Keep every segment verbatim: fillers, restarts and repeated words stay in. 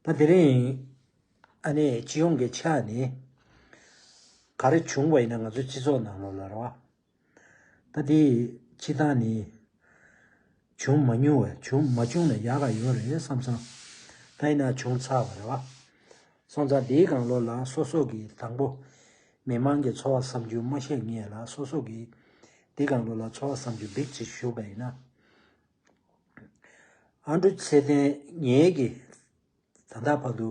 ད་དེ་རིང་ཨ་ནི་སྤྱི་ཡོངས་ཀྱི་ཆ་ནས་ག་རེ་བྱུང་བ་ཡིན་ན། ང་ཚོའི་སྤྱི་ཚོགས་ནང་ལོགས་ལ་རེད་བ། ད་དེ་སྤྱི་བཏང་ནས་བྱུང་མ་མྱོང་བས། བྱུང་མ་བྱུང་ན་ཡག་ག་ཡོད་རེད་བསམ་སོང་། ད་ཡིན་ན་བྱུང་ཚར་བ་རེད་བ། སོང་ཙང་དེའི་སྒང་ལོགས་ལ་སོ་སོ་གི་དང་པོ་མི་མང་གི་འཚོ་བ་བསམ་རྒྱུ་མ་བཤད་ངེས་ལ། སོ་སོ་གི་དེའི་སྒང་ལོགས་ལ་འཚོ་བ་བསམ་རྒྱུ་འབིག་ཅིག་ཞུ་བ་ཡིན་ན། ཨ་འབྲུག་ཚེ་བརྟན་ངེད་ཀྱི་ད་ལྟ་བར་དུ་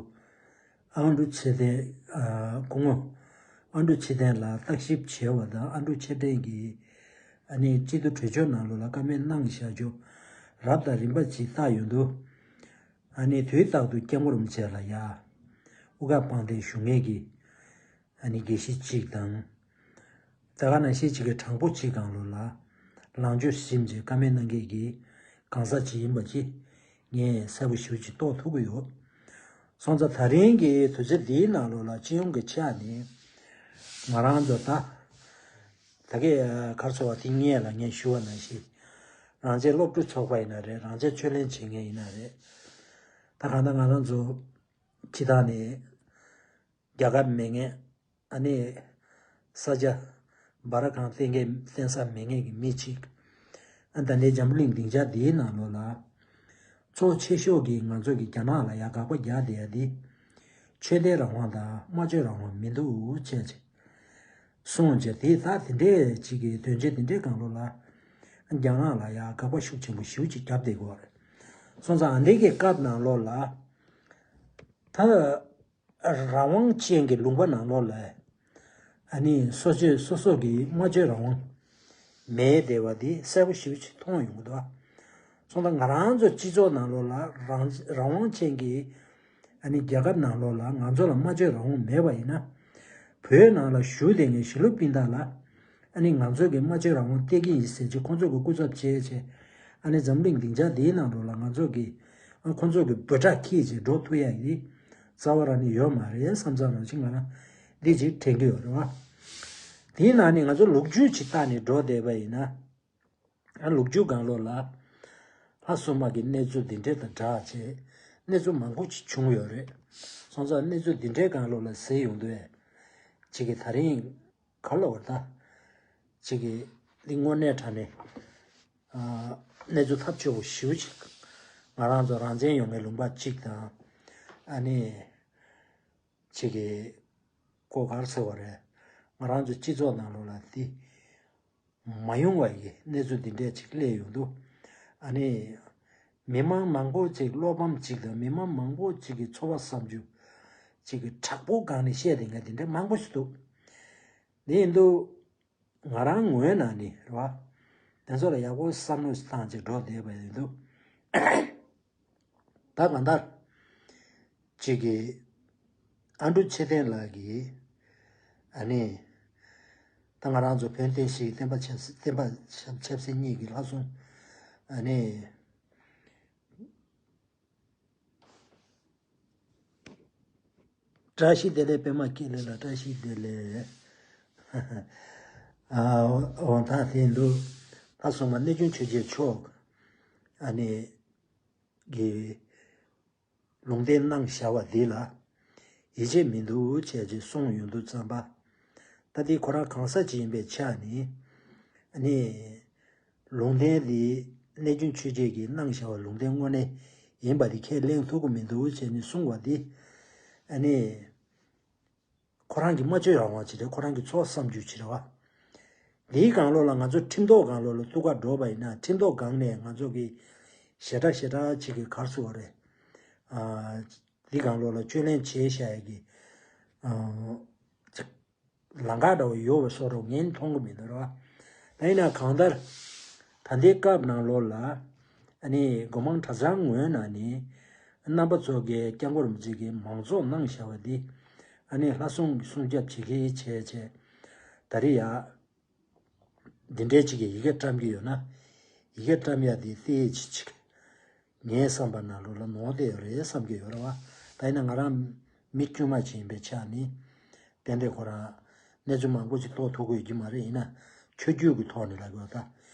ཨ་འབྲུག་ཚེ་བརྟན། ཨ་སྐུ་ངོ་ཨ་འབྲུག་ཚེ་བརྟན་ལ་བརྟག་ཞིབ་བྱས་པ་དང་། ཨ་འབྲུག་ཚེ་བརྟན་གྱིས་ཨ་ནི་སྤྱི་འཐུས་གྲོས་ཆོད་ནང་ལོགས་ལ་བཀའ་མོལ་གནང་བཞག་རྒྱུ་རབ་དང་རིམ་པ་ཅིག་བལྟ་ཡོང་དུས། ཨ་ནི་དུས་རྟག་ཏུ་སྐྱབས་མགོན་རིན་པོ་ཆེ་ལ་ཡ་དབུ་སྐར་དཔང་འདེགས་ཞུ་མཁན་གྱི་ཨ་ནི་དགེ་བཤེས་གཅིག་དང་། དེ་ག་ནང་བཞིན་གཅིག་གི་དྲང་པོ་གཅིག་སྒང་ལོགས་ལ་ལངས་ཕྱོགས་ཞིབ་ཅིང་བཀའ་མོལ་གནང་མཁན་གྱི་གང་ཟག་ཅིག་ཡིན་པ་ཅིག་ངས་གསལ་པོ་ཞེ་པོ་ཅིག་རྟོགས་ཐུབ་ཀྱི་ཡོད། སོང་ཙང་ད་རིང་གི་དུས་ཚོད་འདིའི་ནང་ལོགས་ལ་སྤྱི་ཡོངས་ཀྱི་ཆ་ནས་ང་རང་ཚོ་ད་ད་གའི་ག་རེ་ཟེར་བ། དེ་སྔོན་ལ་ངས་ཞུ་བ་ནང་བཞིན་རང་བཙན་སློབ་ཕྲུག་ཚོགས་པ་ཡིན་ན་རེད། རང་བཙན་རྩོད་ལེན་བྱེད་མཁན་ཡིན་ན་རེད། ད་གང་ལྟར་ང་རང་ཚོ་སྤྱི་བཏང་ནས་རྒྱལ་ཁབ་མེད་མཁན། ཨ་ནི་ས་ཆ་སྦ་ར་ཁང་བསྟན་མཁན་བསྟན་ས་མེད་མཁན་གྱི་མི་གཅིག་ཨ་ད་ལྟའི་འཛམ་བུ་གླིང་སྡིངས་ཆ་འདིའི་ནང་ལོགས་ལ་གཙོ་ཆེ་ཤོས་ཀྱི་ང་ཚོ་གི་རྒྱ་ནག་ལ་ཡ་དགག་པ་རྒྱག་བསྡད་ཡ་འདི་ཆོས་དད་རང་དབང་དང་སྨྲ་བརྗོད་རང་དབང་མི་འདུག་བྱས་ཅིག་གསུངས་བྱས། དེ་ད་དེ་འདྲས་ཅིག་གི་དོན་ཆེན་དེ་འདྲས་སྒང་ལོགས་ལ་རྒྱ་ནག་ལ་ཡ་དགག་པ་ཤུགས་ཆེན་པོ་ཞེ་པོ་ཅིག་བརྒྱབ་བསྡད་ཀྱི་ཡོད་རེད། སོང་ཙང་ཨ་འདི་གི་སྐབས་ནང་ལོགས་ལ་ད་རང་དབང་ཅན་གྱི་ལུང་པ་ནང་ལོགས་ལ་ཨ་ནི་སོ་སོས་སོ་སོ་གི་སྨྲ་བརྗོད་རང་དབང་མེད་བསྡད་པ་འདི་གསལ་པོ་ཞེ་པོ་ཅིག་མཐོང་ཡོང་གི་འདུག་སོང་ཙང་ང་རང་ཚོ་སྤྱི་ཚོགས་ནང་ལོགས་ལ་རང་རང་དབང་ཅན་གྱི་ཨ་ནི་རྒྱལ་ཁབ་ནང་ལོགས་ལ་ང་ཚོ་ལ་སྨྲ་བརྗོད་རང་དབང་མེད་པ་ཡིན་ན། བོད་ནང་ལ་བཞུགས་བསྡད་མཁན་གཞིས་ལུས་སྤུན་ཟླ་ལ་ཨ་ནི་ང་ཚོ་གི་སྨྲ་བརྗོད་རང་དབང་སྟེར་གྱི་ཡིན་ཟེར་ཅིག་ཁོང་ཚོ་གི་སྐུ་ཚབ་བྱས་བྱས་ཨ་ནི་འཛམ་གླིང་སྡིངས་ཆ་འདིའི་ནང་ལོགས་ལ་ང་ཚོ་གི་ཨ་ཁོང་ཚོ་གི་འབོད་སྒྲ་འཁྱེར་བྱས་འགྲོ་ཐུབ་ཡ་ཡི་རྩ་བ་རང་ནས་ཡོད་མ་རེད་བསམ་བསམ་རང་ཅིག་ང་རང་འདི་ཅིག་དྲན་གྱི་ཡོད་རེད་བ། དེའི་ནང་ནས་ང་ཚོ་ལོ་རྒྱུས་ཅིག་བལྟས་ནས་འགྲོ་བསྡད་པ་ཡིན་ན། ཨ་ལོ་རྒྱུས་སྒང་ལོགས་ལ་ལྷ་སྲུང་མ་གི་གནས་ཚུལ་འདི་འདྲ་དང་སྦྲགས་བྱས་གནས་ཚུལ་མང་པོ་ཅིག་བྱུང་ཡོད་རེད། སོང་ཙང་གནས་ཚུལ་འདི་འདྲའི་སྒང་ལོགས་ལ་གཟིགས་ཡོང་དུས་ཅིག་གི་ད་རིང་ག་ལ་བར་ད་ཅིག་གི་འདི་དངོས་གནས་དྲང་གནས་ཨ་གནས་ཚུལ་ཐབས་སྐྱོ་པོ་ཞེ་པོ་ཅིག་ང་རང་ཚོ་རང་བཙན་ཡོད་མཁན་ལུང་པ་ཅིག་དང་ཨ་ནི་ཅིག་གི་ཀོ་གར་ཟེར་བ་རེད། ང་རང་ཚོ་སྤྱི་ཚོགས་ནང་ལོགས་ལ་འདི་མ་ཡོང་བ་ཡི་གནས་ཚུལ་འདི་འདྲས་ཅིག་སླེབས་ཡོང་དུས་ཨ་ནི་མི་མང་མང་པོ་ཅིག་བློ་ཕམ་ཅིག་དང་མི་མང་མང་པོ་ཅིག་གི་འཚོ་བ་བསམ་རྒྱུ་ཅིག་གི་དྲག་པོ་སྒང་ནས་བཤད་བསྡད་མཁན་འདི་འདྲས་མང་པོ་ཞིག་འདུག་དེ་ཡིན་དུས་ང་རང་ངོས་ནས་ནི་རེད་བ། དེ་ཚོ་ལ་ཡག་པོ་བསམ་བློ་བཏང་བྱས་འགྲོ་བསྡད་པ་ཡིན་དུས། ད་གང་ལྟར་ཅིག་གི་ཨ་འབྲུག་ཚེ་བརྟན་ལགས་ཀྱིས་ཨ་ནི་ད་ང་རང་ཚོ་བོན་བསྟན་སྲིད་བསྟན་པ་ཆབ་སྲིད་བསྟན་པ་ཆབ་ཆབ་སྲིད་གཉིས་ཀྱི་ལྷ་སྲུང་ཨ་ནི་བཀྲ་ཤིས་བདེ་ལེགས། པད་མ་སྐྱིད་ལེགས་ལ་བཀྲ་ཤིས་བདེ་ལེགས། ཨ་འོ་ད་དེ་འདུག་ད་སོང་བ་གནས་ཆུང་ཆོས་རྒྱལ་མཆོག་ཨ་ནི་གི་ལུང་བསྟན་གནང་བཞག་པ་འདི་ལ་ཡིད་ཆེས་མི་འདུག་བྱས་རྗེས་གསུངས་ཡོང་དུས་ཙམ་པ། ད་དེ་ཁོ་རང་གང་ཟག་ཅིག་ཡིན་པའི་ཆ་ནས་ཨ་ནི། ལུང་བསྟན་འདི་གནས་ཆུང་ཆོས་རྒྱལ་གྱིས་གནང་བཞག་པ་ལུང་བསྟན་དངོས་གནས་ཡིན་པ་འདི་ཁས་ལེན་ཐུབ་ཀྱི་མི་འདུག་ཅེས་ནས་གསུངས་པ་འདི་ཨ་ནི་ཁོ་རང་གི་སྨྲ་བརྗོད་རང་དབང་ཅིག་རེད། ཁོ་རང་གི་འཚོ་བ་བསམ་རྒྱུ་ཅིག་རེད་བ། འདིའི་སྒང་ལོགས་ལ་ང་ཚོ་ཁྲིམས་ཐོག་སྒང་ལོགས་ལ་གཏུག་ག་འགྲོ་བ་ཡིན་ན་ཁྲིམས་ཐོག་སྒང་ནས་ང་ཚོ་གི་ཞེ་དྲག་ཞེ་དྲག་ཅིག་གི་ག་རེ་ཟེར་དགོས་རེད། ཨ་འདི་སྒང་ལོགས་ལ་རྩོད་ལེན་བྱས་བཞག་ཡ་གི་ཨ། ལམ་ཁ་འདྲ་བོ་ཡོད་པའི་བཟོ་འདྲ་ངས་མཐོང་གི་མི་འདུག་ར། ད་ཡིན་ན་གང་ལྟར་ད་ལྟའི་སྐབས་ནང་ལོགས་ལ་ཨ་ནི་སྒོ་མང་གྲྭ་ཚང་ངོས་ནས་ནི་རྣམ་པ་ཚོ་གིས་སྐྱབས་མགོན་རིན་པོ་ཆེ་གིས་མང་ཚོགས་གནང་བཞག་པ་འདི་ཨ་ནི་ལྷ་སྲུང་གི་སྲུང་སྐྱོབ་བྱེད་ཀྱི་བྱས་བྱས་ད་རེས་ཡ། འདི་འདྲའི་ཅིག་གིས་ཡི་གེ་བཀྲམ་གྱི་ཡོད་ན། ཡི་གེ་བཀྲམ་ཡ་དེ་ཏོག་ཙམ་ཅིག་ངའི་བསམ་པ་ནང་ལོགས་ལ་ནོར་བསྡད་ཡོད་རེད་བསམ་གྱི་ཡོད་རེད་བ། ད་ཡིན་ན་ང་རང་མི་དཀྱུས་མ་ཅིག་ཡིན་པའི་ཆ་ནས་ཏན་ཏན་ཁོ་རང་གནས་ཚུལ་མང་པོ་ཅིག་རྟོགས་ཐུབ་ཀྱི་ཡོད་ཀྱི་མ་རེད། ཡིན་ན་ཆོས་བརྒྱུད་ཀྱི་ཐོག་ནས་ལབ་དགོས་ད།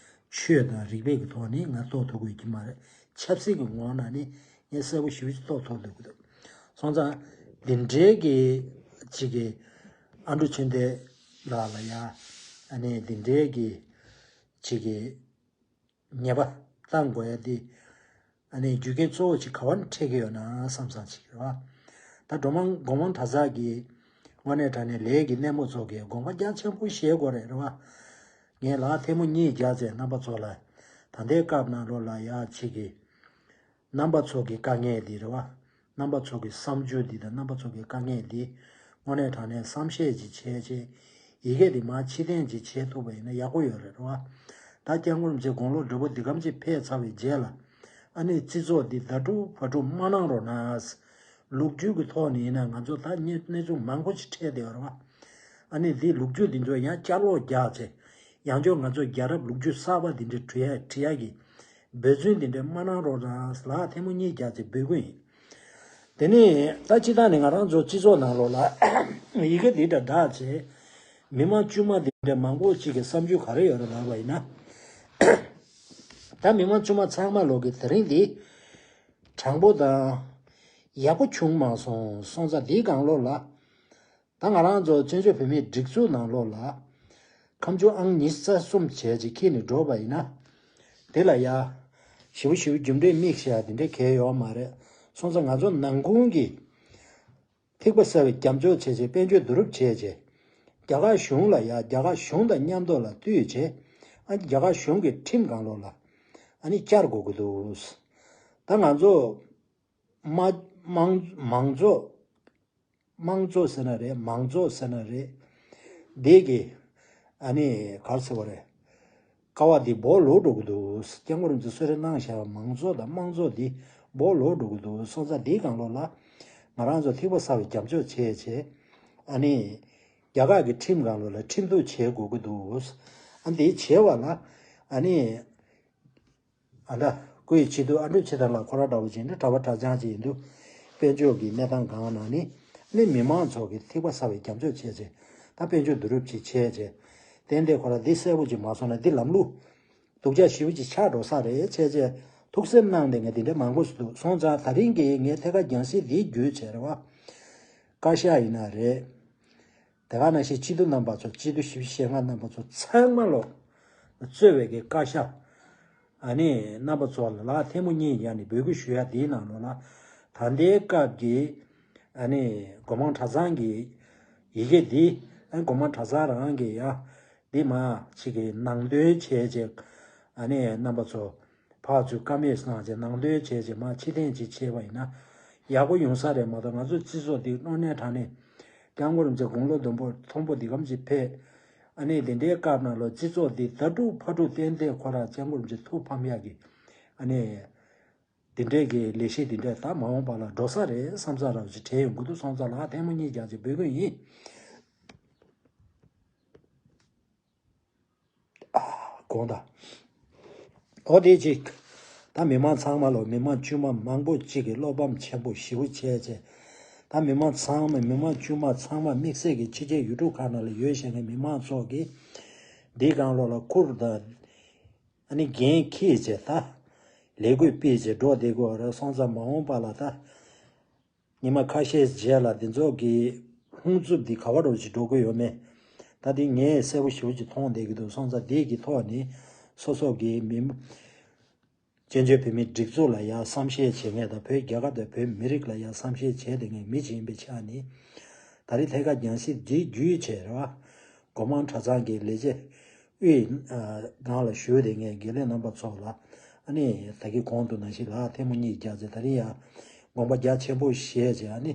ཆོས་དང་རིག་པའི་གི་ཐོག་ནས་ང་རྟོགས་ཐུབ་ཀྱི་ཡོད་ཀྱི་མ་རེད། ཆབ་སྲིད་ཀྱི་ངོ་བོ་ནང་ནས་ངས་གསལ་པོ་ཞེ་པོ་ཅིག་རྟོགས་ཐུབ་ཐུབ་ཀྱི་འདུག་སོང་ཙང་འདི་འདྲའི་གི་ཅིག་གི་ཨ་འབྲུག་ཆོས་ལྡན་ལགས་ལ་ཡ་ཨ་ནི་འདི་འདྲའི་གི་ཅིག་གི་ཉེས་པ་བཏང་དགོས་ཡ་དེ་ཨ་ནི་རྒྱུ་རྐྱེན་གཙོ་བོ་ཅིག་ག་བ་ནས་འཕྲད་ཀྱི་ཡོད་ན་བསམ་བསམ་ཅིག་རེད་བ། ད་སྒྲོལ་མ་སྒོ་མང་གྲྭ་ཚང་གི་དངོས་གནས་དྲང་གནས་ལས་ཀྱི་སྣེ་མོ་ཚོ་གིས་དགོངས་པ་རྒྱ་ཆེན་པོ་བཞེས་དགོས་རེད་རེད་བ། ངས་ལག་ཐལ་མོ་གཉིས་རྒྱག་བྱས་རྣམ་པ་ཚོ་ལ་ད་ལྟའི་སྐབས་ནང་ལོགས་ལ་ཡ་ཅིག་གི་རྣམ་པ་ཚོ་གི་དཀའ་ངལ་འདི་རེད་བ། རྣམ་པ་ཚོ་གི་བསམ་ཚུལ་འདི་དང་རྣམ་པ་ཚོ་གི་དཀའ་ངལ་འདི་དངོས་གནས་དྲང་གནས་བསམ་ཤེས་ཅིག་བྱས་བྱས་ཡི་གེ་འདི་མར་ཕྱིར་འཐེན་ཅིག་བྱེད་ཐུབ་པ་ཡིན་ན་ཡག་པོ་ཡོད་རེད་རེད་བ། ད་སྐྱབས་མགོན་རིན་པོ་ཆེ་དགུང་ལོ་བགྲེས་པོ་འདི་གམ་ཅིག་ཕེབས་ཚར་བའི་རྗེས་ལ་ཨ་ནི་སྤྱི་ཚོགས་འདི་ཟླ་དྲུག་བར་དྲུག་མ་གནང་རོགས་གནང་། ལོ་རྒྱུས་ཀྱི་ཐོག་ནས་ཡིན་ན་ང་ཚོ་ད་གནས་གནས་ཚུལ་མང་པོ་ཞིག་འཕྲད་བསྡད་ཡོད་རེད་བ། ཨ་ནི་འདི་ལོ་རྒྱུས་འདི་ཚོ་ཡང་བསྐྱར་ལོག་རྒྱག་བྱས་ཡང་བསྐྱར་ང་ཚོ་རྒྱལ་རབས་ལོ་རྒྱུས་གསར་པ་འདི་འདྲ་བྲི་ཡ་བྲི་ཡ་གི་འབད་བརྩོན་འདི་འདྲ་མ་གནང་རོགས་གནང་ལག་ཐལ་མོ་གཉིས་རྒྱག་བྱས་འབོད་སྐུལ་ཡིན། དེ་ནས་ད་སྤྱིར་བཏང་ནས་ང་རང་ཚོ་སྤྱི་ཚོགས་ནང་ལོགས་ལ་ཡི་གེ་འདི་འདྲ་བསྒྲགས་བྱས་མི་མང་དཀྱུས་མ་འདི་འདྲ་མང་པོ་ཅིག་གི་བསམ་ཚུལ་ག་རེ་ཡོད་རེད་ལབ་པ་ཡིན་ན། ད་མི་མང་དཀྱུས་མ་ཚང་མ་ལོག་གི་དེ་རིང་འདི་དྲང་པོ་དང་ཡག་པོ་བྱུང་མ་སོང་། སོང་ཙང་འདིའི་སྒང་ལོགས་ལ་ད་ང་རང་ཚོ་བཙན་བྱོལ་བོད་མིའི་སྒྲིག་འཛུགས་ནང་ལོགས་ལ་ཁ་མཆུ་ཨང་ཉི་ཤུ་རྩ་གསུམ་བྱས་ཅིག་འཁྱེར་ནས་འགྲོ་བ་ཡིན་ན། དེ་ལ་ཡ་ཞེ་པོ་ཞེ་པོ་རྒྱུ་འབྲས་དམིགས་བྱས་དེ་འདྲ་གལ་ཡོད་མ་རེད། སོང་ཙང་ང་ཚོ་ནང་ཁུལ་གྱི་ཐིགས་པ་གསར་བའི་རྒྱབ་སྐྱོར་བྱས་བྱས་དཔལ་འབྱོར་བསྡུ་རུབ་བྱས་བྱས་རྒྱ་གར་གཞུང་ལ་ཡ་རྒྱ་གར་གཞུང་དང་མཉམ་དུ་ལ་བསྟུན་བྱས་ཨ་རྒྱ་གར་གཞུང་གི་ཁྲིམས་སྒང་ལོགས་ལ་ཨ་ནི་བཅར་དགོས་ཀྱི་འདུག་ད་ང་ཚོ་མ་མང་མང་ཚོགས་དམངས་གཙོ་ཟེར་ན་རེད། མང་གཙོ་ཟེར་ན་རེད། འདི་གི་ཨ་ནི་ག་རེ་ཟེར་བ་རེད། ཀ་བ་འདི་སྦོ་ལོག་འགྲོ་གི་འདུག་སྐྱབས་མགོན་རིན་པོ་ཆེ་གསོལ་རས་གནང་བཞག་པ་མང་གཙོ་དང་དམངས་གཙོ་འདི་སྦོ་ལོག་འགྲོ་གི་འདུག་སོང་ཙང་འདིའི་སྒང་ལོགས་ལ་ང་རང་ཚོ་ཐིགས་པ་གསར་བའི་རྒྱབ་སྐྱོར་བྱས་བྱས་ཨ་ནི་རྒྱ་གར་གྱི་ཁྲིམས་སྒང་ལོགས་ལ་ཁྲིམས་གཏུག་བྱེད་དགོས་ཀྱི་འདུག་ཨ་འདི་བྱས་པ་ལ་ཨ་ནི། ཨ་ད་སྐུའི་སྤྱི་འཐུས་ཨ་འབྲུག་ཆོས་ལྡན་ལགས་ཁོ་རང་འདྲ་བོ་ཅིག་ནི་གྲྭ་པ་གྲྭ་རྐྱང་ཅིག་ཡིན་དུས་དཔལ་འབྱོར་གྱི་གནས་སྟངས་སྒང་ནང་ནས་ནི་མི་མང་ཚོ་གི་ཐིགས་པ་གསར་བའི་རྒྱབ་སྐྱོར་བྱས་བྱས་ད་དཔལ་འབྱོར་བསྡུ་རུབ་ཅིག་བྱས་བྱས་ཏན་ཏན་ཁོ་རང་འདི་གསལ་པོ་ཅིག་མ་སོང་ན་འདི་ལམ་ལུགས་སྡུག་ཅག་ཞེ་པོ་ཅིག་ཆགས་འགྲོ་ས་རེད་བྱས་བྱས་ཐུགས་སེམས་གནང་སྟེ་ངས་འདི་འདྲ་མང་པོ་ཞིག་འདུག་སོང་ཙང་ད་རིང་གི་ངས་ཐད་ཀར་རྒྱང་སྲིང་འདི་བརྒྱུད་བྱས་རེད་བ། བཀའ་ཤག་ཡིན་ན་རེད། དེ་ག་ནང་བཞིན་སྤྱི་འཐུས་རྣམ་པ་ཚོ་སྤྱི་འཐུས་བཞི་བཅུ་ཞེ་ལྔ་རྣམ་པ་ཚོ་ཚང་མ་ལོ་གཙོས་པའི་གི་བཀའ་ཤག་ཨ་ནི་རྣམ་པ་ཚོ་ལ་ལག་ཐལ་མོ་གཉིས་ཡར་ནས་འབོད་སྐུལ་ཞུ་ཡ་དེའི་ནང་ལོགས་ལ་ད་ལྟའི་སྐབས་ཀྱི་ཨ་ནི་སྒོ་མང་གྲྭ་ཚང་གི་ཡི་གེ་འདི་ཨ་ནི་སྒོ་མང་གྲྭ་ཚང་རང་གི་ཡ་འདི་མ་ཅིག་གི་ནང་དོན་བྱས་བྱས་ཨ་ནི་རྣམ་པ་ཚོ་ཕར་ཚུར་བཀའ་མོལ་གནང་བྱས་ནང་དོན་བྱས་བྱས་མར་ཕྱིར་འཐེན་ཅིག་བྱས་པ་ཡིན་ན་ཡག་པོ་ཡོང་ས་རེད་མ་གཏོགས་ང་ཚོ་སྤྱི་ཚོགས་འདི་དངོས་གནས་དྲང་གནས་སྐྱབས་མགོན་རིན་པོ་ཆེ་དགུང་ལོ་བདུན་པོ་མཐོན་པོ་འདི་གམ་ཅིག་ཕེབས། ཨ་ནི་དེ་འདྲའི་སྐབས་ནང་ལོ་སྤྱི་ཚོགས་འདི་ཟླ་དྲུག་ཕར་དྲུག་ཏན་ཏན་ཁོ་རང་སྐྱབས་མགོན་རིན་པོ་ཆེ་ཐུགས་ཕམ་ཡག་གི་ཨ་ནི་དེ་འདྲའི་གི་ལས་གཞི་དེ་འདྲ་ད་མ་འོངས་པ་ལ་འགྲོ་ས་རེད་བསམ་ས་རང་ཅིག་དྲན་ཡོང་གི་འདུག་སོང་ཙང་ལག་ཐལ་མོ་གཉིས་རྒྱག་ཅིག་འབོད་སྐུལ་ཡིན། དགོངས་དག་འོ་དེ་གཅིག་ད་མི་མང་ཚང་མ་ལོ་མི་མང་དཀྱུས་མ་མང་པོ་གཅིག་གིས་བློ་ཕམ་ཆེན་པོ་ཞེ་པོ་བྱས་བྱས། ད་མི་མང་ཚང་མ་མི་མང་དཀྱུས་མ་ཚང་མ་དམིགས་བསལ་གྱི་ཕྱི་རྒྱལ་ཡུལ་གྲུ་ཁག་ནང་ལ་ཡོད་བཞིན་གྱི་མི་མང་ཚོགས་ཀྱིས་འདིའི་སྒང་ལོགས་ལ་ཁུར་དང་ཨ་ནི་འགན་འཁྱེར་བྱས་ད་ལས་འགུལ་སྤེལ་བྱས་འགྲོ་བསྡད་དགོས་རེད། སོང་ཙང་མ་འོངས་པ་ལ་ད། ཉི་མ་ཁ་ཤས་རྗེས་ལ་འདི་ཚོ་གི་ལྷུང་འཛུབ་འདི་ག་བ་རོ་ཅིག་འགྲོ་གི་ཡོད་མེད། ད་འདི་ངས་གསལ་པོ་ཞེ་པོ་ཅིག་མཐོང་བསྡད་ཀྱི་འདུག་སོང་ཙང་འདི་གི་ཐོག་ནས་སོ་སོ་གི་མི་བཙན་བྱོལ་བོད་མིའི་སྒྲིག་འཛུགས་ལ་ཡང་བསམ་ཤེས་བྱེད་མཁན་དང་བོད་རྒྱ་གར་དང་བོད་མི་རིགས་ལ་ཡང་བསམ་ཤེས་བྱས་བསྡད་མཁན་མི་ཅིག་ཡིན་པའི་ཆ་ནས་ད་རེས་ཐད་ཀར་རྒྱང་སྲིང་འདི་བརྒྱུད་བྱས་རེད་བ། སྒོ་མང་གྲྭ་ཚང་གི་ལས་བྱེད་དབུས་སྒང་ལ་བཞུགས་བསྡད་མཁན་དགེ་ལས་རྣམ་པ་ཚོ་ལ་ཨ་ནི་ད་གིན་གོང་དུ་ནང་བཞིན་ལག་ཐལ་མོ་གཉིས་རྒྱག་ཚེ་ད་རིང་ཡང་དགོངས་པ་རྒྱ་ཆེན་པོ་བཞེས་བྱས་ཨ་ནི་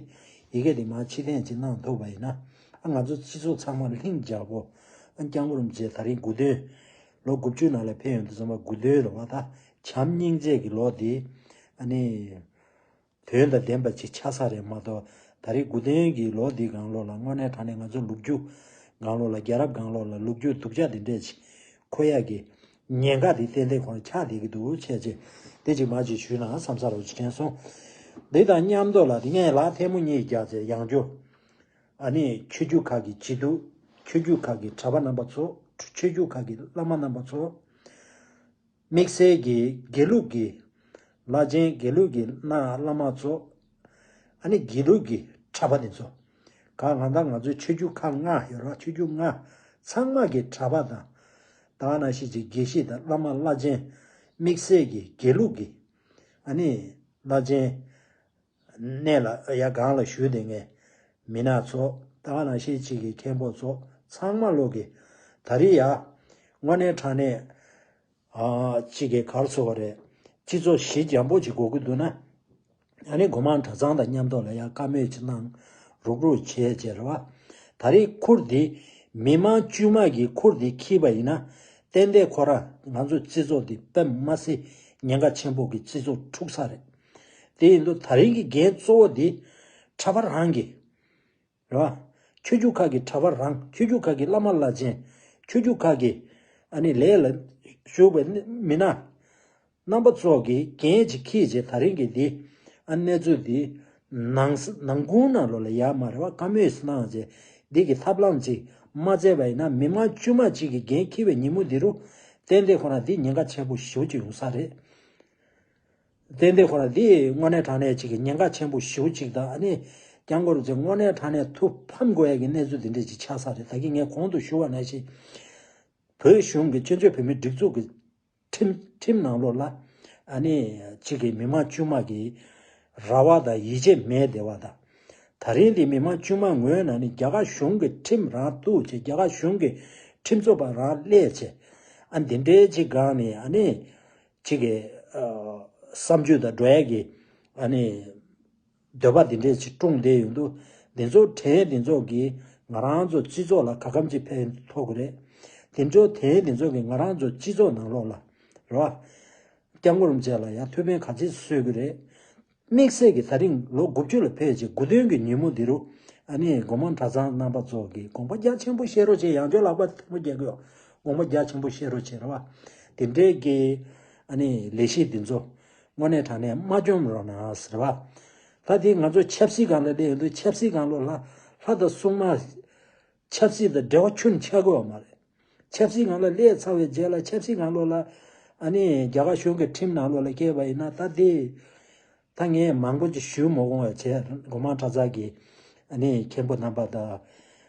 ཡི་གེ་འདི་མར་ཕྱིར་འཐེན་ཅིག་གནང་ཐུབ་པ་ཡིན་ན་ཨ་ང་ཚོ་སྤྱི་ཚོགས་ཚང་མ་ལྷིང་འཇགས་པོ་ཨ་སྐྱབས་མགོན་རིན་པོ་ཆེ་ད་རིང་དགུང་སྟོན་ལོ་དགུ་བཅུ་ནང་ལ་ཕེབས་ཡོང་དུས་ཙམ་པ་དགུང་སྟོན་ལོ་བ་ད་བྱམས་སྙིང་རྗེ་གི་ལོ་འདི་ཨ་ནི། དོན་དང་ལྡན་པ་ཅིག་ཆགས་ས་རེད་མ་གཏོགས་ད་རེས་དགུང་སྟོན་གྱི་ལོ་འདི་སྒང་ལོགས་ལ་དངོས་གནས་དྲང་གནས་ང་ཚོ་ལོ་རྒྱུས་སྒང་ལོགས་ལ་རྒྱལ་རབས་སྒང་ལོགས་ལ་ལོ་རྒྱུས་སྡུག་ཅག་འདི་འདྲས་ཅིག་འཁོར་ཡག་གི་ཉེན་ཁ་འདི་ཏན་ཏན་ཁོ་རང་ཆགས་བསྡད་ཀྱི་འདུག་བྱས་རྗེས་དེ་ཅིག་མ་ཅིག་ཞུས་ན་བསམ་ས་རོགས་ཅིག་དྲན་སོང་། འདི་དང་མཉམ་དུ་ལ་དེ་ངས་ལག་ཐལ་མོ་གཉིས་རྒྱག་ཚེ་ཡང་བསྐྱར་ཨ་ནི་ཆོས་བརྒྱུད་ཁག་གི་སྤྱི་འཐུས་ཆོས་བརྒྱུད་ཁག་གི་གྲྭ་པ་རྣམ་པ་ཚོ་ཆོས་བརྒྱུད་ཁག་གི་བླ་མ་རྣམ་པ་ཚོ། དམིགས་བསལ་གྱི་དགེ་ལུགས་ཀྱི་བླ་ཆེན་དགེ་ལུགས་ཀྱི་གནའ་བླ་མ་ཚོ། ཨ་ནི་དགེ་ལུགས་ཀྱི་གྲྭ་པ་དེ་ཚོ། ག་གང་ལྟར་ང་ཚོའི་ཆོས་བརྒྱུད་ཁག་ལྔ་ཡོད་རེད་བ། ཆོས་བརྒྱུད་ལྔ་ཚང་མ་གི་གྲྭ་པ་དང་། ད་ག་ནང་བཞིན་གྱི་དགེ་བཤེས་དང་བླ་མ་བླ་ཆེན། དམིགས་བསལ་གྱི་དགེ་ལུགས་ཀྱི་ཨ་ནི་བླ་ཆེན། གནས་ལ་ཡ་སྒང་ལ་བཞུགས་བསྡད་མཁན་མི་སྣ་ཚོ། ད་ག་ནང་བཞིན་གཅིག་གི་མཁན་པོ་ཚོ་ཚང་མ་ལོག་གི། ད་རེས་ཡ་དངོས་གནས་དྲང་གནས་ཨ་གཅིག་གི་གར་སོ་བ་རེད། སྤྱི་ཚོགས་ཞི་འཇམ་པོ་ཅིག་དགོས་ཀྱི་འདུག་ན། ཨ་ནི་སྒོ་མང་གྲྭ་ཚང་དང་མཉམ་དུ་ལ་ཡ་བཀའ་མོལ་ཅིག་གནང་། རུག་རུག་བྱས་བྱས་རེད་བ། ད་རེས་ཁུར་འདི་མི་མང་དཀྱུས་མ་གི་ཁུར་འདི་འཁྱེར་བ་ཡིན་ན། ཏན་ཏན་ཁོ་རང་ང་ཚོ་སྤྱི་ཚོགས་འདི་དཔེ་མ་སྲིད་ཉེན་ཁ་ཆེན་པོ་གི་སྤྱི་ཚོགས་འཁྲུག་ས་རེད། དེ་ཡིན་དུས་ད་རིང་གི་འགན་གཙོ་བོ་འདི་གྲྭ་པ་རང་གི་རེད་བ། ཆོས་བརྒྱུད་ཁག་གི་གྲྭ་པ་རང་། ཆོས་བརྒྱུད་ཁག་གི་བླ་མ་བླ་ཆེན། ཆོས་བརྒྱུད་ཁག་གི་ཨ་ནི་ལས་ལ་ཞུགས་པའི་མི་སྣ་རྣམ་པ་ཚོ་གི་འགན་ཅིག་འཁྱེར་བྱས། ད་རིང་གི་འདི་ཨ་གནས་ཚུལ་འདི་ནང་ནང་ཁུལ་ནང་ལོགས་ལ་ཡར་མར་རེད་བ། བཀའ་མོལ་གནང་བྱས་འདི་གི་ཐབས་ལམ་ཅིག་མ་བཙལ་བ་ཡིན་ན། མི་མང་དཀྱུས་མ་ཅིག་གི་འགན་འཁྱེར་བའི་ཉིན་མོ་འདི་རུ་ཏན་ཏན་ཁོ་རང་འདི་ཉེན་ཁ་ཆེན་པོ་ཞེ་པོ་ཅིག་ཡོང་ས་རེད། ཏན་ཏན་ཁོ་རང་འདི་དངོས་གནས་དྲང་གནས་ཅིག་གི་ཉེན་ཁ་ཆེན་པོ་ཞེ་པོ་ཅིག་དང་། ཨ་ནི་སྐྱབས་མགོན་རིན་པོ་ཆེ་དངོས་གནས་དྲང་གནས་ཐུགས་ཕམ་དགོས་ཡ་གི་གནས་ཚུལ་འདི་འདྲ་ཅིག་ཆགས་ས་རེད། ད་གིན་ངས་གོང་དུ་ཞུ་བ་ནང་བཞིན། བོད་གཞུང་གི་སྤྱི་མཆོག་བོད་མིའི་སྒྲིག་འཛུགས་ཀྱི་ཁྲིམས་ཁྲིམས་ནང་ལོགས་ལ་ཨ་ནི་གཅིག་གི་མི་མང་དཀྱུས་མ་གི་ར་བ་དང་ཡིད་ཆེས་མེད་བསྡད་པ་དང་། ད་རིང་འདི་མི་མང་དཀྱུས་མ་ངོས་ནས་ནི་རྒྱ་གར་གཞུང་གི་ཁྲིམས་རང་གཏུག་བྱས། རྒྱ་གར་གཞུང་གི་ཁྲིམས་རྩོད་པ་རང་སླེབས་བྱས། ཨ་འདི་འདྲའི་གཅིག་སྒང་ནས་ཨ་ནི་གཅིག་གི་ཨ་བསམ་སྤྱོད་དང་འགྲོ་ཡ་གི་ཨ་ནི་འདོད་པ་འདི་འདྲས་ཅིག་སྐྲུངས་བསྡད་ཡོང་དུས། འདི་ཚོ་དྲན། འདི་ཚོ་གིས་ང་རང་ཚོ་སྤྱི་ཚོགས་ལ་ག་གམ་ཅིག་ཕན་ཐོགས་ཀྱི་རེད། འདི་ཚོ་དྲན། འདི་ཚོ་གིས་ང་རང་ཚོ་སྤྱི་ཚོགས་ནང་ལོགས་ལ་རེད་བ། སྐྱབས་མགོན་རིན་པོ་ཆེ་ལ་ཡང་ཐུགས་ཕན་ག་ཚོད་གསོས་ཀྱི་རེད། དམིགས་བསལ་གྱི་ད་རིང་ལོ་དགུ་བཅུ་ལ་ཕེབས་བྱས་དགུང་སྟོན་གྱི་ཉིན་མོ་འདི་རུ། ཨ་ནི་སྒོ་མང་གྲྭ་ཚང་རྣམ་པ་ཚོ་གིས་དགོངས་པ་རྒྱ་ཆེན་པོ་བཞེས་རོགས་བྱེད། ཡང་བསྐྱར་ལག་པ་ཐལ་མོ་རྒྱག་གི་ཡོད། དགོངས་པ་རྒྱ་ཆེན་པོ་བཞེས་རོགས་བྱེད་རེད་བ། དེ་འདྲའི་གི་ཨ་ནི་ལས་གཞི་འདི་ཚོ་དངོས་གནས་དྲང་གནས་མ་འཇོམས་རོགས་གནང་ཟེར་བ། ད་དེ་ང་ཚོ་ཆབ་སྲིད་སྒང་ལ་སླེབས་ཡོང་དུས། ཆབ་སྲིད་སྒང་ལོགས་ལ་ལྷ་དང་སྲུང་མ་ཆབ་སྲིད་དང་འབྲེལ་བ་ཁྱོན་ཆགས་ཀྱི་ཡོད་མ་རེད། ཆབ་སྲིད་སྒང་ལ་སླེབས་ཚར་བའི་རྗེས་ལ་ཆབ་སྲིད་སྒང་ལོགས་ལ་ཨ་ནི་རྒྱ་གར་གཞུང་གི་ཁྲིམས་ནང་ལོགས་ལ་བསྐྱལ་བ་ཡིན་ན། ད་དེ་ད་ངས་མང་པོ་ཅིག་ཞུ་མ་དགོས་པ་བྱས། སྒོ་མང་གྲྭ་ཚང་གི་ཨ་ནི་མཁན་པོ་རྣམ་པ་དང་།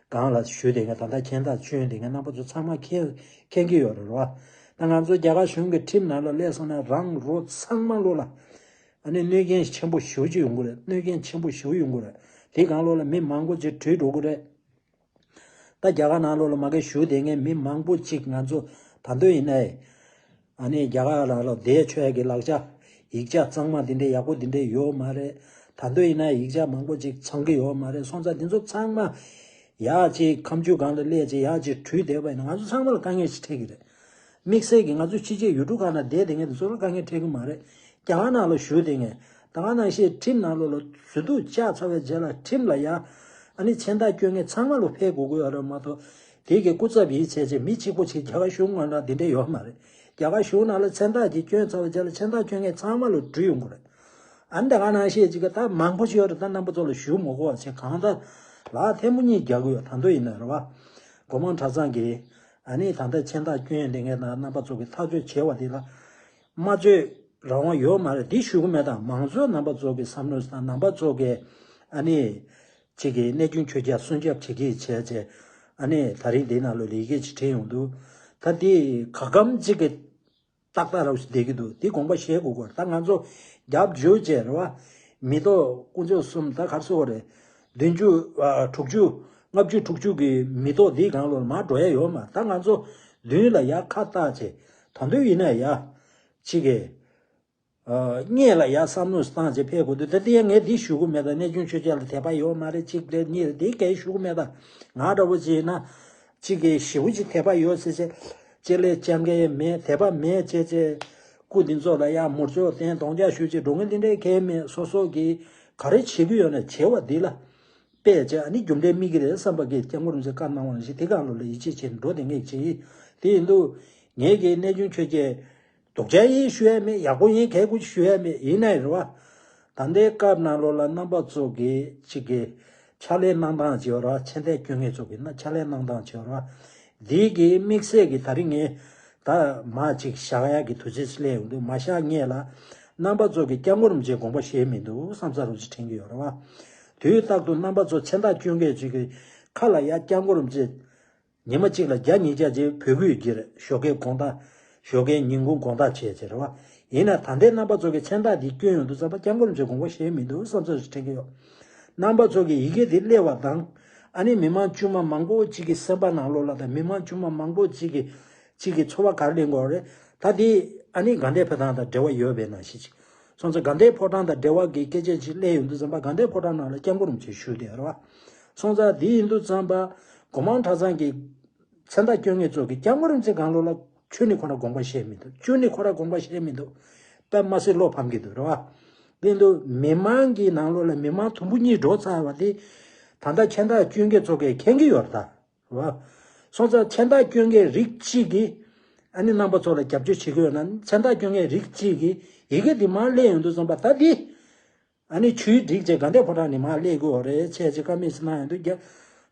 སྒང་ལ་བཞུགས་བསྡད་མཁན། ད་ལྟ་མཁྱེན་རྟགས་བསྐྱོན་བསྡད་མཁན་རྣམ་པ་ཚོ་ཚང་མ་མཁྱེན་མཁྱེན་གྱི་ཡོད་རེད་བ། ད་ང་ཚོ་རྒྱ་གར་གཞུང་གི་ཁྲིམས་ནང་ལ་སླེབས་སོང་ན་རང་རོ་ཚང་མ་ལོགས་ལ་ཨ་ནི་གནོད་སྐྱོན་ཆེན་པོ་ཞེ་པོ་ཅིག་ཡོང་གི་རེད། གནོད་སྐྱོན་ཆེན་པོ་ཞེ་པོ་ཡོང་གི་རེད། དེ་སྒང་ལོགས་ལ་མི་མང་པོ་ཅིག་བྲོས་འགྲོ་གི་རེད། ད་རྒྱ་གར་ནང་ལོགས་ལ་མ་གི་བཞུགས་བསྡད་མཁན་མི་མང་པོ་ཅིག་ང་ཚོ་ད་དུང་ཡིན་ནའི་ཨ་ནི་རྒྱ་གར་ནང་ལོགས་བསྡད་ཆོག་ཡ་གི་ལག་ཆ་ཡིག་ཆ་གཙང་མ་དེ་འདྲའི་ཡག་པོ་དེ་འདྲའི་ཡོད་མ་རེད། ད་དུང་ཡིན་ནའི་ཡིག་ཆ་མང་པོ་ཅིག་ཚང་གི་ཡོད་མ་རེད། སོང་ཙང་དེ་ཚོ་ཚང་མ་ཡག་ཅིག་ཁ་མཆུ་སྒང་ལ་སླེབས་ཅིག་ཡག་ཅིག་བྲོས་བསྡད་པ་ཡིན་ན། ང་ཚོ་ཚང་མ་ལ་དཀའ་ངལ་ཞིག་འཕྲད་ཀྱི་རེད། དམིགས་བསལ་གྱི་ང་ཚོ་ཕྱི་རྒྱལ་ཡུལ་གྲུ་ཁག་ནང་བསྡད་བསྡད་མཁན་དེ་ཚོ་ལ་དཀའ་ངལ་འཕྲད་ཀྱི་མ་རེད། རྒྱ་གར་ནང་ལ་བཞུགས་བསྡད་མཁན། ད་ག་ནང་བཞིན་ཁྲིམས་ནང་ལོགས་ལ་ཟུར་དུ་བཅར་ཚར་བའི་རྗེས་ལ་ཁྲིམས་ལ་ཡ་ཨ་ནི་མཚན་རྟགས་བསྐྱོན་མཁན་ཚང་མ་ལ་ཕན་དགོས་ཀྱི་ཡོད་རེད་མ་གཏོགས། དེ་གི་སྐུ་ཚབ་ཡིན་བྱས་བྱས་མི་གཅིག་པོ་ཅིག་རྒྱ་གར་གཞུང་ངོས་ནས་དེ་འདྲ་ཡོད་མ་རེད། རྒྱ་གར་གཞུང་ནང་ལ་མཚན་རྟགས་ཅིག་བསྐྱོན་ཚར་བའི་རྗེས་ལ་མཚན་རྟགས་བསྐྱོན་མཁན་ཚང་མ་ལ་འབྲུ་ཡོང་གི་རེད། ཨ་ནི་ད་ག་ནང་བཞིན་ཅིག་གི་ད་མང་པོ་ཞིག་ཡོད་རེད། ད་རྣམ་པ་ཚོ་ལ་ཞུ་མ་དགོས་པ་བྱས། གང་ལྟར་ལ་ཐལ་མོ་གཉིས་རྒྱག་གི་ཡོད། ད་དུང་ཡིན་ན་རེད་བ། སྒོ་མང་གྲྭ་ཚང་གི་ཨ་ནི་ད་ལྟ་མཚན་རྟགས་བསྐྱོན་བསྡད་མཁན་དང་རྣམ་པ་ཚོ་གི་ཐག་གཅོད་བྱས་པ་དེ་ལ་མ་རྩོད་རང་དབང་ཡོད་མ་རེད། འདི་ཞུ་གི་མེད། ད་མང་གཙོ་རྣམ་པ་ཚོ་གི་བསམ་བློ་དང་རྣམ་པ་ཚོ་གི་ཨ་ནི་ཅིག་གི་གནས་ཆུང་ཆོས་རྒྱལ་སྲུང་སྐྱོབ་བྱེད་ཀྱི་བྱས་བྱས། ཨ་ནི་ད་རིང་འདི་ནང་ལོགས་ལ་ཡི་གེ་ཅིག་བྲིས་ཡོང་འདུག་ད་འདི་ག་གམ་ཅིག་གི་ཏག་ཏག་རབ་ཞིག་བསྡད་ཀྱི་འདུག་འདི་དགོངས་པ་བཞེས་དགོས་ཀྱི་ཡོད། ད་ང་ཚོ་རྒྱབ་འཇུག་བྱས་རེད་བ། མི་ཐོག་དཀོན་མཆོག་གསུམ་ད་གར་སོང་བ་རེད། བདུན་ཅུ་ཨ་དྲུག་ཅུ་ལྔ་བཅུ་དྲུག་ཅུ་གི་མི་ཐོག་འདིའི་སྒང་ལོགས་ལ་མར་འགྲོ་ཡ་ཡོད་མ། ད་ང་ཚོ་མདུན་ལ་ཡར་ཁ་བཏགས་བྱས། ད་དུང་ཡིན་ན་ཡ་ཅིག་གི་ཨ་སྔོན་ལ་ཡ་བསམ་བློ་བཏང་བྱས་ཕེབས་དགོས་འདུག་ད་དེ་ཡང་ངས་འདི་ཞུ་གི་མེད། ད་གནས་ཆུང་ཆོས་རྒྱལ་ལ་དད་པ་ཡོད་མ་རེད། གཅིག་རེད། གཉིས་རེད། དེ་གས་ཞུ་གི་མེད། ད་ང་འདྲ་བོ་ཅིག་ཡིན་ན་གཅིག་གི་ཞེ་པོ་ཅིག་དད་པ་ཡོད་ཟེར་བྱས་ཅིག་ལས་བཅར་མཁན་མེད། དད་པ་མེད་བྱས་བྱས་སྐུ་འདི་ཚོ་ལ་ཡ་མུར་ཙོག་བསྟན་གདོང་བརྒྱབ་ཞུ་བྱས་འགྲོ་མཁན་དེ་འདྲའི་གས་མེད། སོ་སོ་གིས་ག་རེ་བྱེད་ཀྱི་ཡོད་ན་བྱེད་པ་འདི་ལ་དཔེ་བྱས་ཨ་ནི་རྒྱུ་འབྲས་སྨིན་གྱི་རེད་བསམ་པ་གིས་སྐྱབས་མགོན་རིན་པོ་ཆེས་བཀའ་གནང་བ་ནང་བཞིན་དེ་སྒང་ལོགས་ལ་ཡིད་ཆེས་བྱས་ནས་འགྲོ་བསྡད་མཁན་ཅིག་ཡིན། དེ་ཡིན་དུས་ངེད་ཀྱི་གནས་ཆུང་ཆོས་རྒྱལ་སྡུག་ཅག་ཡིན་ཞུ་ཡ་མེད། ཡག་པོ་ཡིན་གལ་ཀུ་ཞུ་ཡ་མེད། ཡིན་ནའི་རེད་བ། ད་ལྟའི་སྐབས་ནང་ལོགས་ལ་རྣམ་པ་ཚོ་གིས་གཅིག་གི་ཕྱག་ལས་གནང་སྟངས་བྱེད་པ་རེད་བ། མཚན་རྟགས་བསྐྱོན་མཁན་ཚོ་གིས་ན་ཕྱག་ལས་གནང་སྟངས་བྱེད་པ་རེད་བ། འདི་གི་དམིགས་བསལ་གྱི་ད་རིང་ངས་ད་མ་གཅིག་བཞག་ཡ་གི་དུས་ཚོད་སླེབས་ཡོང་དུས་མ་བཞག་སྔོན་ལ་ རྣམ་པ་ཚོ་གིས་སྐྱབས་མགོན་རིན་པོ་ཆེའི་དགོངས་པ་བཞེས་མི་འདུག་བསམ་ས་རུ་ཅིག་དྲན་གྱི་ཡོད་རེད་བ། དུས་རྟག་ཏུ་རྣམ་པ་ཚོ་མཚན་རྟགས་སྐྱོན་མཁན་ཅིག་གི་ཁ་ལ་ཡ་སྐྱབས་མགོན་རིན་པོ་ཆེ་ཉི་མ་གཅིག་ལ་བརྒྱ་ཉིས་བརྒྱ་ཅིག་བོད་སྐད་ཀྱི་རེད། ཞོགས་ཀའི་དགོང་དག་ཞོགས་ཀའི་ཉིན་གུང་དགོང་དག་བྱས་བྱས་རེད་བ། ཡིན་ན་ད་ལྟའི་རྣམ་པ་ཚོ་གི་མཚན་རྟགས་འདི་སྐྱོན་ཡོང་དུས་ཙམ་པ་སྐྱབས་མགོན་རིན་པོ་ཆེ་དགོངས་པ་བཞེས་མི་འདུག་བསམ་ཚོད་ཅིག་དྲན་གྱི་ཡོད། རྣམ་པ་ཚོ་གི་ཡི་གེ་འདི་སླེབས་པ་དང་། ཨ་ནི་མི་མང་དཀྱུས་མ་མང་པོ་ཅིག་གི་སེམས་པ་ནང་ལོགས་ལ་དང་མི་མང་དཀྱུས་མ་མང་པོ་ཅིག་གི་ཅིག་གི་ཚོར་བ་ག་རེ་ལེན་དགོས་རེད། ད་དེ་ཨ་ནི་དགའ་ལྡན་ཕོ་བྲང་དང་འབྲེལ་བ་ཡོད་པའི་ནང་བཞིན་ཅིག་སོང་ཙང་དགའ་ལྡན་ཕོ་བྲང་དང་འབྲེལ་བ་གི་སྐད་ཆ་ཅིག་སླེབས་ཡོང་དུས་ཙམ་པ་དགའ་ལྡན་ཕོ་བྲང་ནང་ལ་སྐྱབས་མགོན་རིན་པོ་ཆེ་བཞུགས་བསྡད་ཡོད་རེད་བ། སོང་ཙང་དེ་ཡིན་དུས་ཙམ་པ་སྒོ་མང་གྲྭ་ཚང་གི་མཚན་རྟགས་སྐྱོན་མཁན་ཚོ་གིས་སྐྱབས་མགོན་རིན་པོ་ཆེ་སྒང་ལོགས་ལ་ཆོས་ནི་ཁོ་རང་དགོངས་པ་བཞེས་མི་འདུག་སྐྱོན་ནི་ཁོ་རང་དགོངས་པ་བཞེས་མི་འདུག་དཔེ་མ་སྲིད་བློ་ཕམ་གྱི་འདུག་རེད་བ། དེ་འདུག་མི་མང་གི་ནང་ལོགས་ལ་མི་མང་དུམ་བུ་གཉིས་འགྲོ་ཚར་བ་དེ་ད་ལྟ་མཚན་རྟགས་སྐྱོན་མཁན་ཚོ་གིས་མཁྱེན་གྱི་ཡོད་རེད་ད། རེད་བ། སོང་ཙང་མཚན་རྟགས་སྐྱོན་མཁན་རིགས་གཅིག་གིས་ཨ་ནི་རྣམ་པ་ཚོ་ལ་རྒྱབ་སྐྱོར་བྱེད་ཀྱི་ཡོད་ན་མཚན་རྟགས་སྐྱོན་མཁན་རིགས་གཅིག་གིས་ཡི་གེ་འདི་མར་སླེབས་ཡོང་དུས་ཙམ་པ་ད་འདི། ཨ་ནི་ཆུའི་སྒྲིག་བྱས་དགའ་ལྡན་ཕོ་བྲང་ནས་མར་སླེབས་དགོས་རེད་བྱས་བྱས་ཀ་མེད་སེ་གནང་ཡོང་དུས་རྒྱ།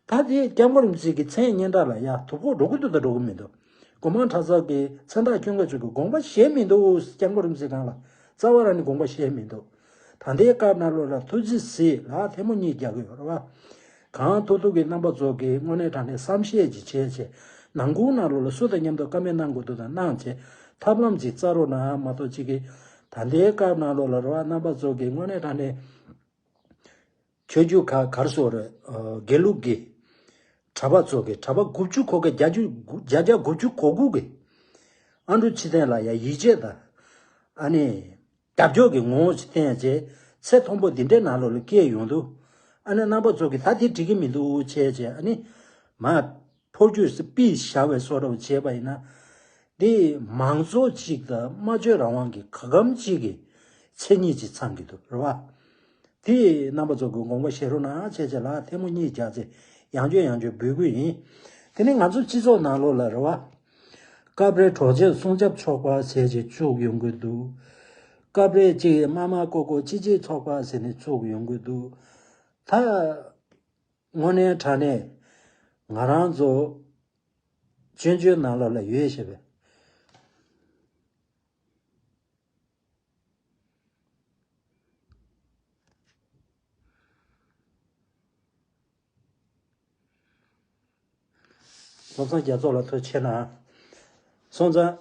ད་དེ་སྐྱབས་མགོན་རིན་པོ་ཆེ་གི་མཚན་སྙན་གྲགས་ལ་ཡ་དོ་ཕོག་འགྲོ་གི་འདུག་ད་འགྲོ་གི་མི་འདུག་སྒོ་མང་གྲྭ་ཚང་གི་མཚན་རྟགས་སྐྱོན་མཁན་ཚོ་གི་དགོངས་པ་བཞེས་མི་འདུག་སྐྱབས་མགོན་རིན་པོ་ཆེ་སྒང་ལ་རྩ་བ་རང་ནས་དགོངས་པ་བཞེས་མི་འདུག་ད་ལྟའི་སྐབས་ནང་ལོགས་ལ་ཐུགས་རྗེ་གཟིགས་ལ་ཐལ་མོ་གཉིས་རྒྱག་གི་ཡོད་རེད་བ། གང་ཐུབ་ཐུབ་ཀྱི་རྣམ་པ་ཚོ་གིས་དངོས་གནས་དྲང་གནས་བསམ་ཤེས་ཅིག་བྱས་བྱས་ནང་ཁུལ་ནང་ལོགས་ལ་སུ་དང་མཉམ་དུ་བཀའ་མོལ་གནང་དགོས་འདུག་དང་གནང་བྱས་ཐབས་ལམ་ཅིག་བཙལ་རོགས་གནང་མ་གཏོགས་ཅིག་གིས་ད་ལྟའི་སྐབས་ནང་ལོགས་ལ་རེད་བ། རྣམ་པ་ཚོ་གིས་དངོས་གནས་དྲང་གནས་ཆོས་བརྒྱུད་ག་གར་སོགས་རེད། དགེ་ལུགས་ཀྱི་གྲྭ་པ་ཚོ་གི་གྲྭ་པ་དགུ་བཅུ་གོ་ག་བརྒྱ་བཅུ་བརྒྱ་ཆ་དགུ་བཅུ་གོ་དགུ་གི་ཨ་འབྲུག་ཆོས་ལྡན་ལ་ཡ་ཡིད་ཆེས་དང་ཨ་ནི་རྒྱབ་སྐྱོར་གྱི་ངོ་བོ་ཞིག་བསྟན་རྗེས་ཚེ་མཐོན་པོ་འདི་འདྲའི་ནང་ལོགས་ལ་སྐྱེས་ཡོང་དུས་ཨ་ནི་རྣམ་པ་ཚོ་གིས་ད་དེ་འགྲིག་གི་མི་འདུག་བྱས་རྗེས་ཨ་ནི་མ་འཕོ་འགྱུར་སྤེལ་བཞག་པའི་བཟོ་འདྲ་བྱས་པ་ཡིན་ན་དེ་མང་གཙོ་གཅིག་དང་སྨྲ་བརྗོད་རང་དབང་གི་ག་གམ་གཅིག་གི་མཚན་ཉིད་ཅིག་ཚང་གི་འདུག་རེད་བ། དེ་རྣམ་པ་ཚོ་གི་དགོངས་པ་བཞེས་རོགས་གནང་བྱས་བྱས་ལ་ཐལ་མོ་གཉིས་རྒྱག་ཚེ་ཡང་བསྐྱར་ཡང་བསྐྱར་འབོད་སྐུལ་ཡིན། དེ་ནི་ང་ཚོ་སྤྱི་ཚོགས་ནང་ལོགས་ལ་རེད་བ། སྐབས་རེ་གྲོགས་མཆེད་སྲུང་སྐྱོབ་ཚོགས་པ་ཟེར་བྱས་བཙུགས་ཡོང་གི་འདུག་སྐབས་རེ་གཅིག་དམར་དམར་ཀོ་ཀོ་སྤྱི་གཅེས་ཚོགས་པ་ཟེར་ནས་བཙུགས་ཡོང་གི་འདུག་ད་དངོས་གནས་དྲང་གནས་ང་རང་ཚོ་སྤྱོད་འཇུག་ནང་ལོགས་ལ་ཡོད་ཞེས་པས། བློ་བཟང་རྒྱ་མཚོ་ལ་ཐུགས་རྗེ་ཆེ་གནང་། སོང་ཙང་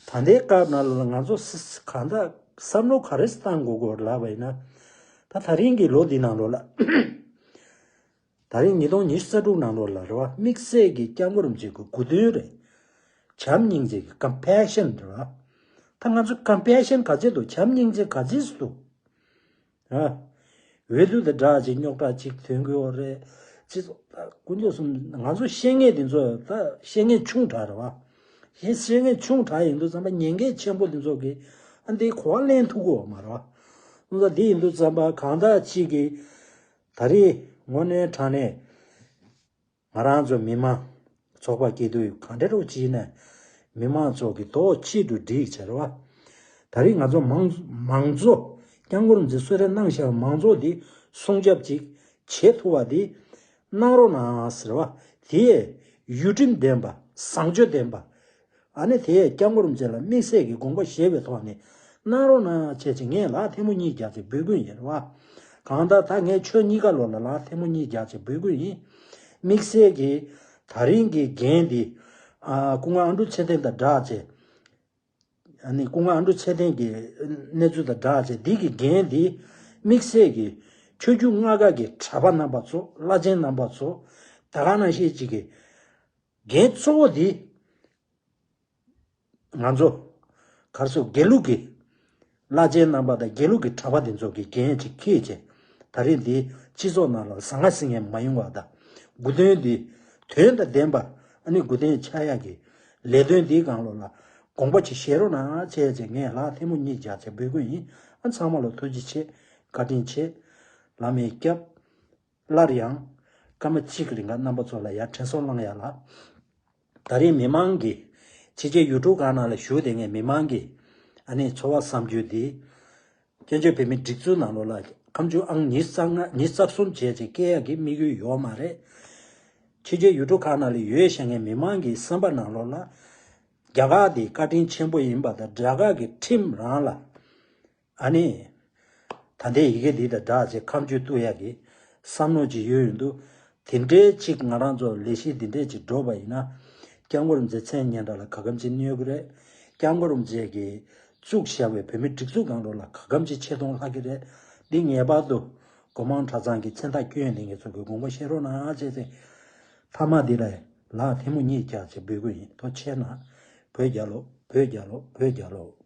ད་ལྟའི་སྐབས་ནང་ལ་ང་ཚོ་སི་སི་གང་ལྟར་བསམ་བློ་ག་རེ་བཏང་དགོས་དགོས་ལབ་པ་ཡིན་ན། ད་ད་རིང་གི་ལོ་འདི་ནང་ལོགས་ལ། ད་རིང་ཉིས་སྟོང་ཉི་ཤུ་རྩ་དྲུག་ནང་ལོགས་ལ་རེད་བ། དམིགས་བསལ་གྱི་སྐྱབས་མགོན་རིན་པོ་ཆེ་གི་དགུ་དོན་རེད། བྱམས་སྙིང་རྗེ་གི་ཀམ་པེ་ཤན་རེད་བ། ད་ང་ཚོ་ཀམ་པེ་ཤན་ག་ཚད་འདུག་བྱམས་སྙིང་རྗེ་ག་ཚད་འདུག་ཨ། འོས་བསྡུ་དང་སྦྲགས་ཅིག་རྙོག་དྲ་ཅིག་ཐོན་གྱི་ཡོད་རེད། སྤྱི་ཚོགས་ད་དཀོན་མཆོག་གསུམ་ང་ཚོ་ཤེས་མཁན་དེ་ཚོ་ད་ཤེས་མཁན་ཆུང་དྲགས་རེད་བ། ཤེས་ཤེས་མཁན་ཆུང་དྲགས་ཡིན་དུས་ཙམ་པ་ཉན་མཁན་ཆེན་པོ་དེ་ཚོ་གིས་ཨ་འདི་གོ་བ་ལེན་ཐུབ་ཀྱི་ཡོད་མ་རེད་བ། སོང་ཙང་འདི་ཡིན་དུས་ཙམ་པ་གང་ལྟར་ཅིག་གིས་ད་རེས་དངོས་གནས་དྲང་གནས། ང་རང་ཚོ་མི་མང་ཚོགས་པ་སྐྱིད་སྡུག་གང་འདྲ་རུ་བྱས་ནས་མི་མང་ཚོ་གི་རྡོག་གཅིག་ཏུ་སྒྲིལ་བྱས་རེད་བ། ད་རིང་ང་ཚོ་མང་མང་གཙོ་སྐྱབས་མགོན་རིན་པོ་ཆེ་གསོལ་རས་གནང་བཞག་པའི་མང་གཙོ་འདི་སྲུང་སྐྱོབ་ཅིག་བྱེད་ཐུབ་པ་འདི་གནང་རོགས་གནང་ཟེར་བ། དེ་ཡི་ཡུལ་ཁྲིམས་ལྡན་པ་བཟང་སྤྱོད་ལྡན་པ། ཨ་ནི་དེ་ཡི་སྐྱབས་མགོན་རིན་པོ་ཆེ་ལ་དམིགས་བསལ་གྱི་དགོངས་པ་བཞེས་པའི་ཐོག་ནས་གནང་རོགས་གནང་བྱས་ཅིག་ངས་ལག་ཐལ་མོ་གཉིས་རྒྱག་ཅིག་འབོད་སྐུལ་ཡིན་རེད་བ། གང་ལྟར་ད་ངས་ཆོས་གཉིས་ཀ་ལོགས་ལ་ལག་ཐལ་མོ་གཉིས་རྒྱག་ཅིག་འབོད་སྐུལ་ཡིན། དམིགས་བསལ་གྱི་ད་རིང་གི་འགན་འདི་ཨ་སྐུ་ངོ་ཨ་འབྲུག་ཚེ་བརྟན་དང་སྦྲགས་བྱས། ཨ་ནི་སྐུ་ངོ་ཨ་འབྲུག་ཚེ་བརྟན་གྱི་གནས་ཚུལ་དང་སྦྲགས་བྱས་འདི་གི་འགན་འདི་དམིགས་བསལ་གྱི་ཆོས་བརྒྱུད་ལྔ་ཀ་གི་གྲྭ་པ་རྣམ་པ་ཚོ་བླ་ཆེན་རྣམ་པ་ཚོ་ད་ག་ནང་བཞིན་ཅིག་གི་འགན་གཙོ་བོ་འདི། ང་ཚོ་གར་སོགས་དགེ་ལུགས་ཀྱི་བླ་ཆེན་རྣམ་པ་དང་དགེ་ལུགས་ཀྱི་གྲྭ་པ་དེ་ཚོ་གི་འགན་ཅིག་འཁྱེར་བྱས་ད་རེས་འདི་སྤྱི་ཚོགས་ནང་ལ་ཟང་ངེ་ཟིང་ངེ་མ་ཡོང་བ་དང་དགུ་དོན་འདི་དོན་དང་ལྡན་པ་ཨ་ནི་དགུ་དོན་ཆགས་ཡག་གི་ལས་དོན་འདིའི་སྒང་ལོགས་ལ་དགོངས་པ་ཅིག་བཞེས་རོགས་གནང་བྱས་བྱས་ངས་ལག་ཐལ་མོ་གཉིས་རྒྱག་བྱས་འབོད་སྐུལ་ཡིན། ཨ་ཚང་མ་ལ་ཐུགས་རྗེ་ཆེ། བཀའ་དྲིན་ཆེ། བླ་མའི་སྐྱབས། སླར་ཡང་སྐར་མ་གཅིག་གི་རིང་ག་རྣམ་པ་ཚོ་ལ་ཡར་དྲན་གསོ་བསླང་ཡ་ལ། ད་རེས་མི་མང་གིས་ཕྱི་རྒྱལ་ཡུལ་གྲུ་ཁག་ནང་ལ་བཞུགས་བསྡད་མཁན་མི་མང་གིས་ཨ་ནི་ཚོར་བ་བསམ་རྒྱུ་འདི། བཙན་བྱོལ་བོད་མིའི་སྒྲིག་འཛུགས་ནང་ལོགས་ལ་ཁ་མཆུ་ཨང་ཉི་ཤུ་རྩ་ལྔ་ཉི་ཤུ་རྩ་གསུམ་བྱས་བྱས་སྐྱེལ་ཡག་གི་དམིགས་ཡུལ་ཡོད་མ་རེད། ཕྱི་རྒྱལ་ཡུལ་གྲུ་ཁག་ནང་ལ་ཡོད་བཞག་མཁན་མི་མང་གི་སེམས་པ་ནང་ལོགས་ལ། རྒྱ་གར་འདི་བཀའ་དྲིན་ཆེན་པོ་ཡིན་པ་དང་རྒྱ་གར་གྱི་ཁྲིམས་རང་ལ། ཨ་ནི། ད་ལྟའི་ཡི་གེ་འདི་དང་སྦྲགས་བྱས་ཁ་མཆུ་གཏུག་ཡག་གི་བསམ་བློ་ཅིག་ཡོད་ཡོད་འདུག་དེ་འདྲའི་ཅིག་ང་རང་ཚོ་ལས་གཞི་འདི་འདྲའི་ཅིག་འགྲོ་བ་ཡིན་ན། སྐྱབས་མགོན་རིན་པོ་ཆེའི་མཚན་སྙན་གྲགས་ལ་ག་གམ་ཅིག་གནོད་ཀྱི་རེད། སྐྱབས་མགོན་རིན་པོ་ཆེ་གིས་བཙུགས་བཞག་པའི་བོད་མི་སྒྲིག་འཛུགས་སྒང་ལོགས་ལ་ག་གམ་ཅིག་ཆེ་མཐོང་ལྷག་གི་རེད། འདི་ངེས་པར་དུ་སྒོ་མང་གྲྭ་ཚང་གི་མཚན་རྟགས་བསྐྱོན་ཡས་འདི་ངེད་ཚོ་གི་དགོངས་པ་བཞེས་རོགས་གནང་བྱས་ཏེ། མཐའ་མ་འདི་ལ་ལག་ཐལ་མོ་གཉིས་བཀྱག་བྱས་འབུལ་གི་ཡིན། ཐུགས་རྗེ་ཆེ་གནང་། བོད་རྒྱལ་ལོ། བོད་རྒྱལ་ལོ། བོད་རྒྱལ་ལོ།